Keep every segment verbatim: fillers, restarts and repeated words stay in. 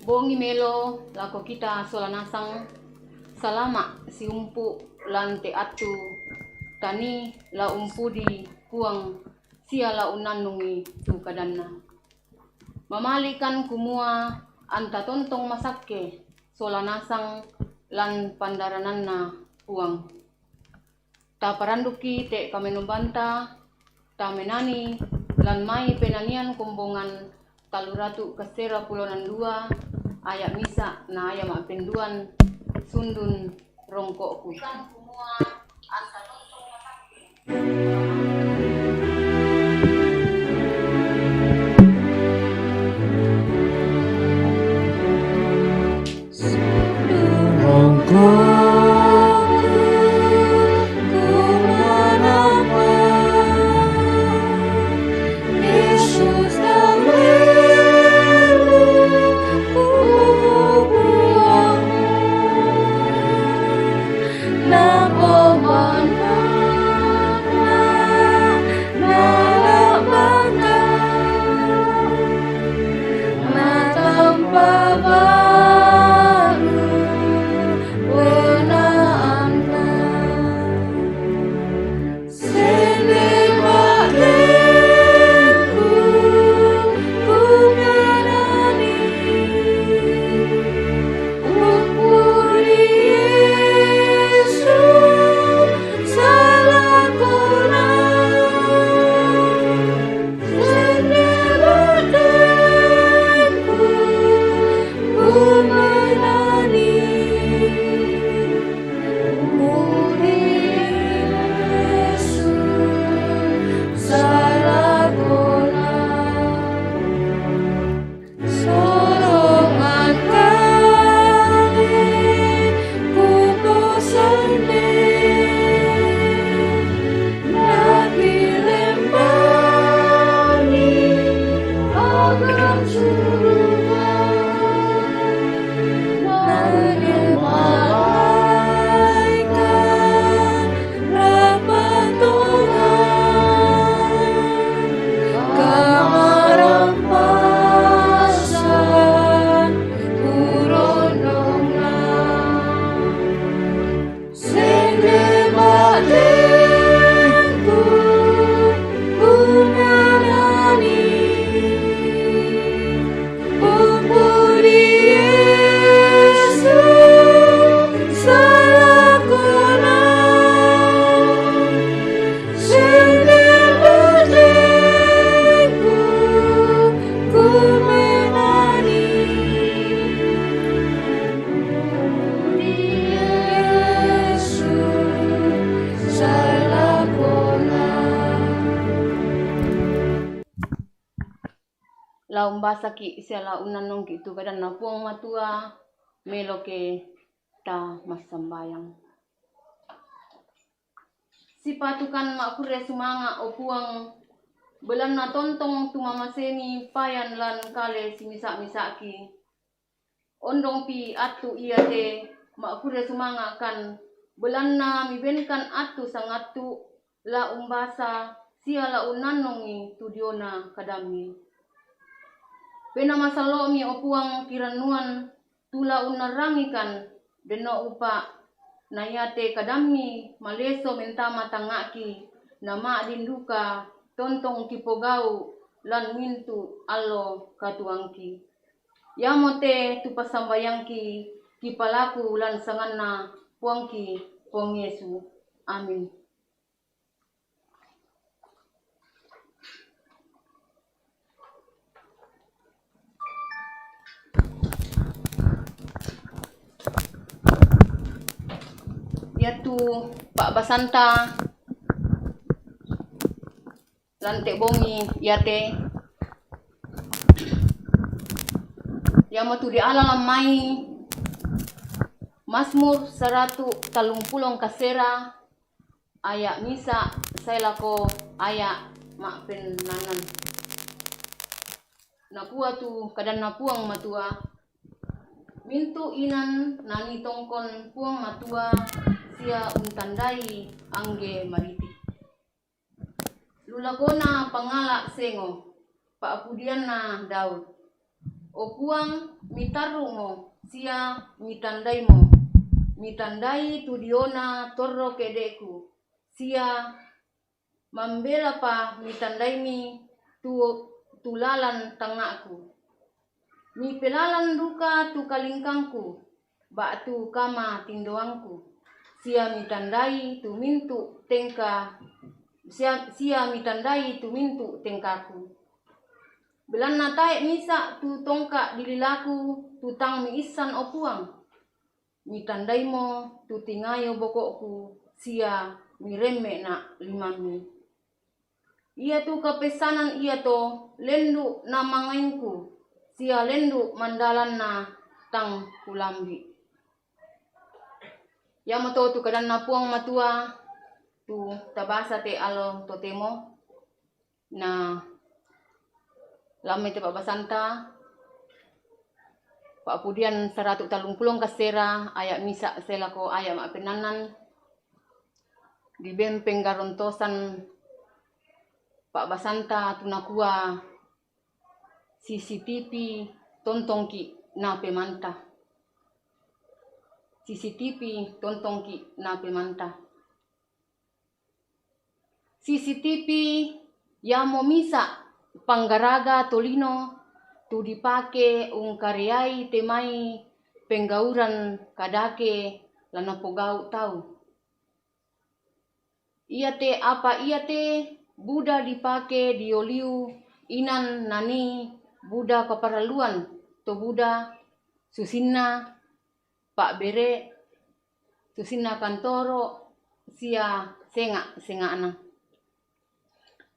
Bongi melo lako kita sola nasang, salama siumpu lan te attu tani la umpudi Puang sia la unnannungi tu kadanna. Mamalikan kumua anta tontong masakke sola nasang lan pandarananna Puang. Taparandukki te kamenobanta, tamenani lan mai penanian kombongan tallu ratu kassera pulo nandua, aya misa na aya mappenduan sundun rongko'ku. La umbasaki sia la unnannungki tu kadanna Puang Matua, meloke ta massambayang. Sipatukan makkurre sumanga, o Puang, belanna tontong tu mamasemi payan lan kale simisa-misaki. Ondongpi attu iate makkurre sumanga kan, belanna mibenkan attu sangattu la umbasa sia la unnannungi tu diona kadammi. Pena masallo'mi, o Puang, kirannuan tu la unnarrangikan, denno upa, na iate kadammi maleso mentama tangnga'ki, na ma'din duka tontong kipogau lan mintu allo katuoangki. Iamote tu passambayangki kipalaku lan sanganna Puangki, Puang Yesu. Amin. Iatu pa'basanta lan te bongi iate, iamotu diala lan mai Mazmur saratu tallumpulo kasera, aya misa sae lako aya ma'pennanan. Nakua tu kadanna Puang Matua, mintu inan nanii tongkon Puang Matua sia untandai angge mariti. Lakona pangala' sengo, pa'pudianna Daud. O Puang, mitarru'mo sia mitandaimo, mitandai tu diona torro ke'de'ku, sia mambelapa mitandaimi tu, tu lalan tangnga'ku. Mipelalan duka tu kalingkangku, ba'tu kama tindoangku, sia mitandai tu mintu' tengka, sia, sia mitandai tu mintu' tengkaku. Belanna tae' misa' tu tongka' dililaku tu tang miissan, o Puang. Mitandaimo tu tingayo boko'ku, sia miremme'na' limammi. Iatu kapessanan iato lendu' namangaingku, sia lendu' mandalanna tang kulambi'. Iamoto tu kadanNa Puang Matua, tu tabasa te allo totemo, na lammai te pa'basanta, Pa'pudian saratu' tallumpulo kasera, aya' misa' sae lako aya' ma'pennangngan. Dibeng penggarontosan pa'basanta tu nakua, C C T V tontongki' napemanta. C C T V tontongki' napemanta. C C T V iamo misa' panggaraga tolino tu dipake ungkareai te mai penggauran kadake la napogau' tau. Iate apa iate buda dipake dio liu inan nanii buda kaparalluan to buda, susinna pa'bere, susinna kantoro, sia senga'-senga'na.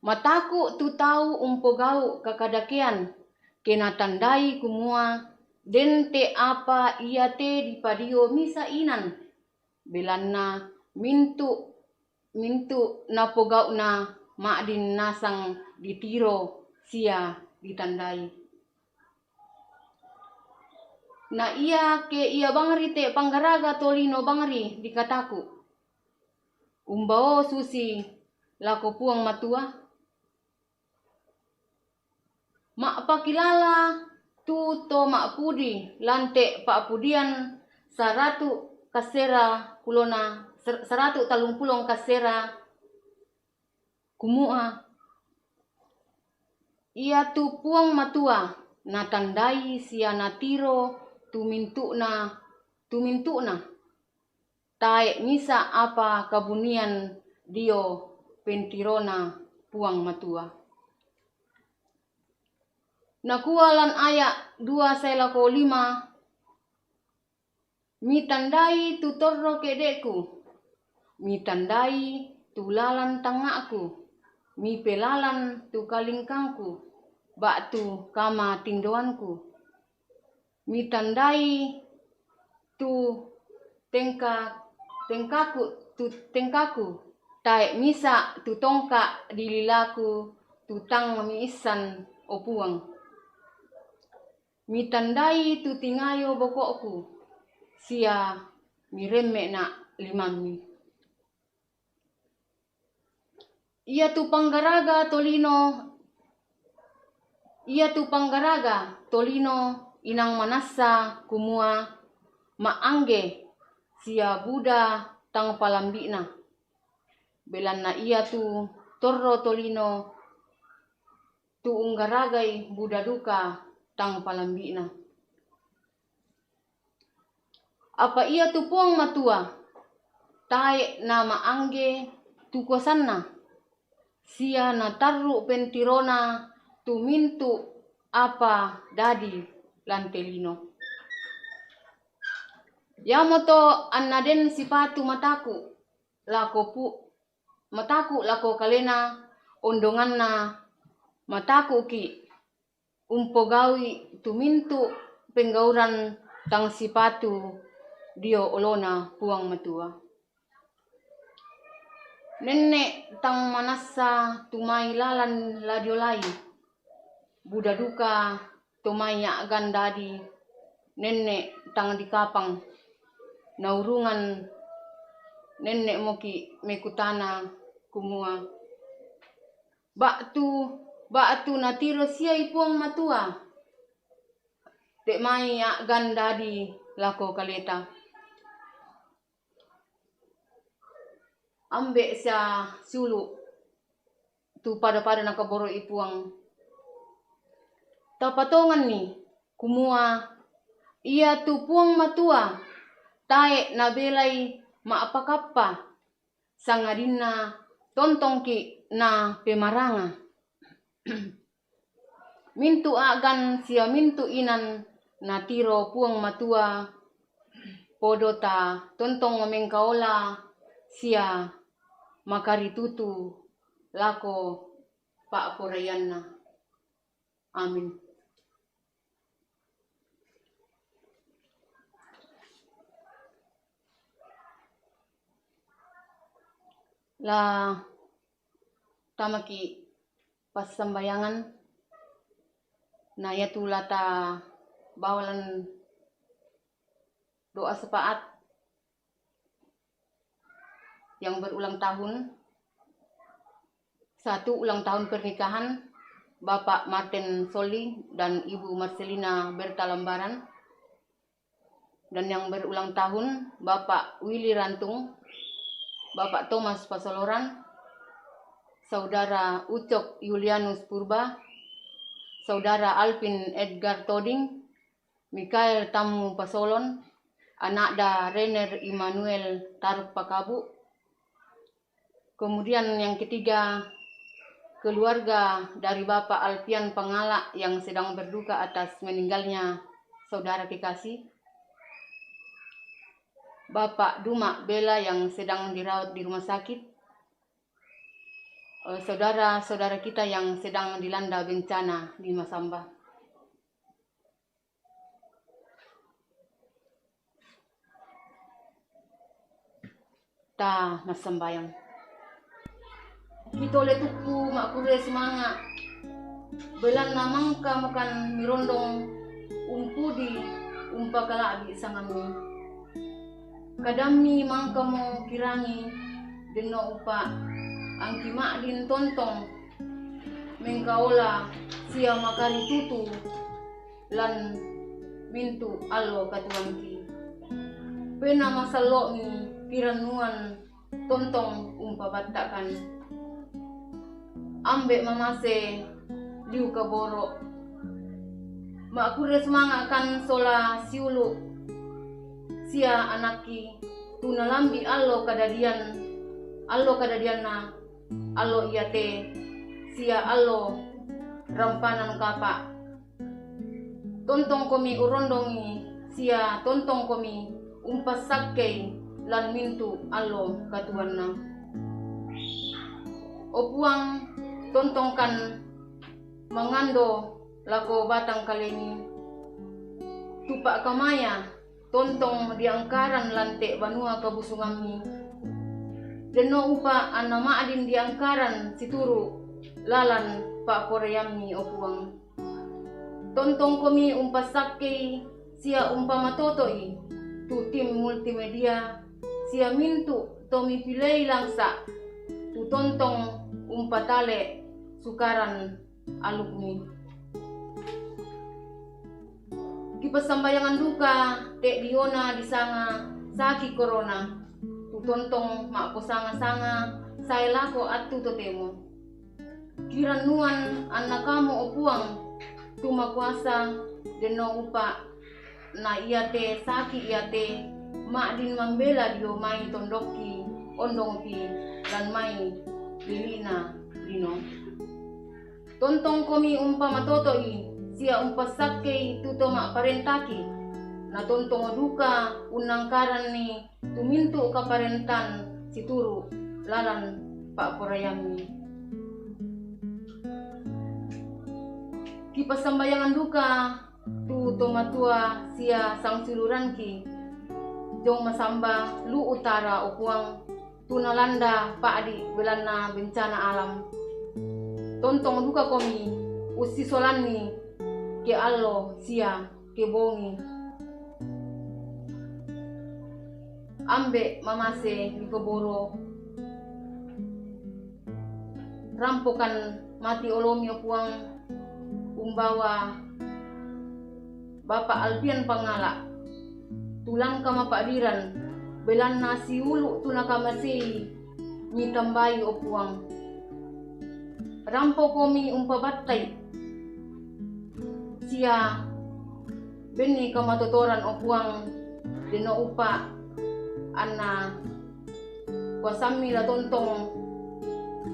Mataku' tu tau umpogau' kakadakean, ke natandai kumua den te apa iate dipadio misa' inan, belanna mintu', mintu' napogau'na ma'din nasang ditiro sia ditandai. Na ia ke ia bangri te panggaraga tolino bangri dikataku', umbao susi lako Puang Matua? Ma'pakilala tu to ma'pudi lan te Pa'pudian saratu' kasera pulona, ser-, saratu' tallumpulo kasera, kumua, iatu Puang Matua natandai sia natiro tu mintu'na, tu mintu'na, tae' misa' apa kabunian dio pentirona Puang Matua. Nakua lan aya' dua sae lako lima, mitandai tu torro ke'de'ku, mitandai tu lalan tangnga'ku, mipelalan tu kalingkangku, ba'tu kama tindoanku, mitandai tu tengka-, tengkaku, tu tengkaku, tae' misa' tu tongka' dililaku tu tang miissan, o Puang. Mitandai tu tingayo boko'ku, sia miremme'na' limammi. Iatu panggaraga tolino, iatu panggaraga tolino inang manassa kumua ma'angge sia buda tang palambi'na, belanna iatu torro tolino tu unggaragai buda duka tang palambi'na. Apa iatu Puang Matua tae' nama'angge tu kuasanna, sia natarru' pentirona tu mintu' apa dadi lan te lino. Iamoto anna den sipatu mataku' lako pu-, mataku' lako kalena ondonganna mataku'ki' umpogau'i tu mintu' penggauran tang sipatu dio olona Puang Matua. Nenne' tang manassa tu mai lalan la diolai, buda duka to mai a'gan dadi, nenne' tang dikapang, naurungan nenne'moki' mekutana kumua, Ba'tu, ba'tu natiro siai Puang Matua, te mai a'gan dadi lako kaleta. Ambe' sia siulu' tu pada-pada nakaboro'i Puang. Tapatonganni, kumua iatu Puang Matua tae' nabelai ma'pakappa, sangadinna tontongki' napemaranga. Mintu' a'gan sia mintu' inan natiro Puang Matua, podota tontong mengkaola sia makaritutu lako pa'poraianna. Amin. La tamaki' passambayangan, na iatu lata bawalan doa syafaat yang berulang tahun, satu ulang tahun pernikahan Bapak Martin Soli dan Ibu Marcelina Berta Lambaran, dan yang berulang tahun Bapak Willy Rantung, Bapak Thomas Pasoloran, Saudara Ucok Yulianus Purba, Saudara Alvin Edgar Toding, Mikael Tammu Pasolon, anakda Rener Immanuel Tarpakabu. Kemudian yang ketiga, keluarga dari Bapak Alfian Pangala yang sedang berduka atas meninggalnya saudara kekasih. Bapak Duma Bela yang sedang dirawat di rumah sakit. Eh, saudara-saudara kita yang sedang dilanda bencana di Masamba. Ta massambayang. Kitole tukku ma'kurre sumanga', belanna mangkamokan mirondong umpudi umpakala'bi sangammi. Kadammi mangkamo kirangi, denno upa', angki ma'din tontong mengkaola sia makaritutu lan mintu' allo katuoangki. Penna masallo'mi kirannuan tontong umpabatta'kan. Ambe' mamase liu kaboro', ma'kurre sumanga'kan sola siulu' sia anakki, tu nalambi' allo kadadian, allo kadadianna, allo iate sia allo rampanan kapa'. Tontongkomi urondongi sia tontongkomi umpassakkei lan mintu' allo katuoanna. O Puang, tontongkan mangando lako batang kalemi, tu pa'kamaya tontong diangkaran lan te banua kabusungammi. Denno upa' anna ma'din diangkaran situru' lalan pa'poraiammi, o Puang. Tontongkomi umpassakkei sia umpamatoto'i tu tim multimedia sia mintu' to mipilei langsa', tu tontong umpatale sukaran alukmi. Kipassambayangan duka te diona disanga saki korona, tu tontong ma'posanga-sanga sae lako attu totemo. Kirannuan anna Kamu, o Puang, tu makuasa, denno upa' na iate saki iate ma'din mambela dio mai tondokki ondongpi lan mai lili'na lino. Tontongkomi umpamatoto'i sia umpassakkei tu to ma'parentaki, na tontongo duka unnangkaranni tu mintu' kaparentan situru' lalan pa'poraiammi. Kipassambayangan duka tu to matua sia sangsiuluranki Jong Masamba, Lu'u Utara, o Puang, tu nalanda pa'di' belanna bencana alam. Tontong dukakomi ussisolanni ke allo sia ke bongi. Ambe' mamase mipaboro'. Rampokan mati olomi o Puang, umbawa Bapak Alpian Pangala, tulang kamapadiran, belanna siulu tu nakamasei mitambai o Puang. Rampo komi umpabattai sia benni kamatotoran o Puang, deno upa anna kuasammi la tontong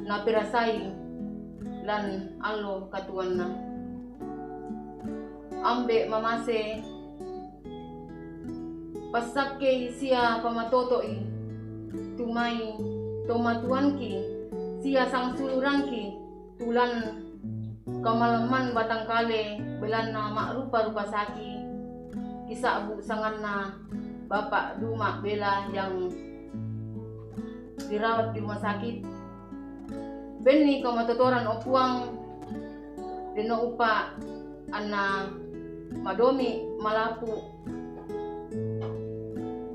naperasai lan allo katuanna. Ambe mamase, passakkei sia pamatotoi tumai tomatuanki sia sangsulurangki tulan kamalamman batangkale belanna ma'rupa-rupa saki, kisa'bu sanganna Bapak Duma Bela yang dirawat di rumah sakit. Benni kamatotoran o Puang, deno upa anna madomi malapu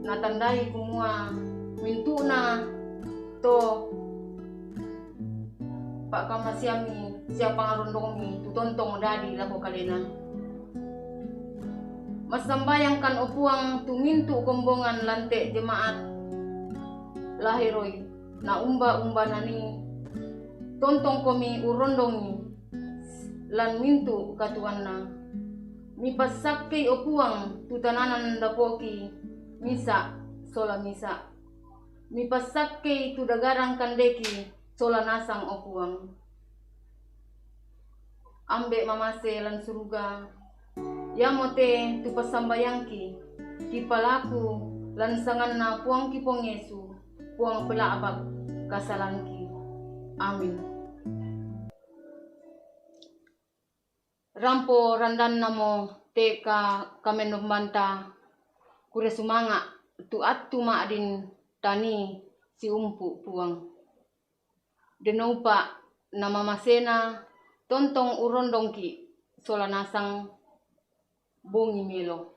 natandai kumua mintu'na to pakkamasiammi sia pangarondongmi tu tontong dadi lako kalena. Massambayangkan o Puang tu mintu kombongan lante jemaat laheroi, na umba-umba nani tontong komi urrondongi lan mintu katuanna. Mipassakkei o Puang tu tananan dapoki misa sola misa. Mipassakkei tu dagarang kandeki sola nasang o Puang. Ambe mamase lan suruga, iamote tu passambayangki kipalaku lan sanganna Puangki Puang Yesu, Puang pela'bak kasalangki. Amin. Rampo randannamo te ka-, kamennombanta, kure sumanga tu attu ma'din tani siumpu Puang. Deno upa namamasena tontong urrondongki sola nasang bongi melo.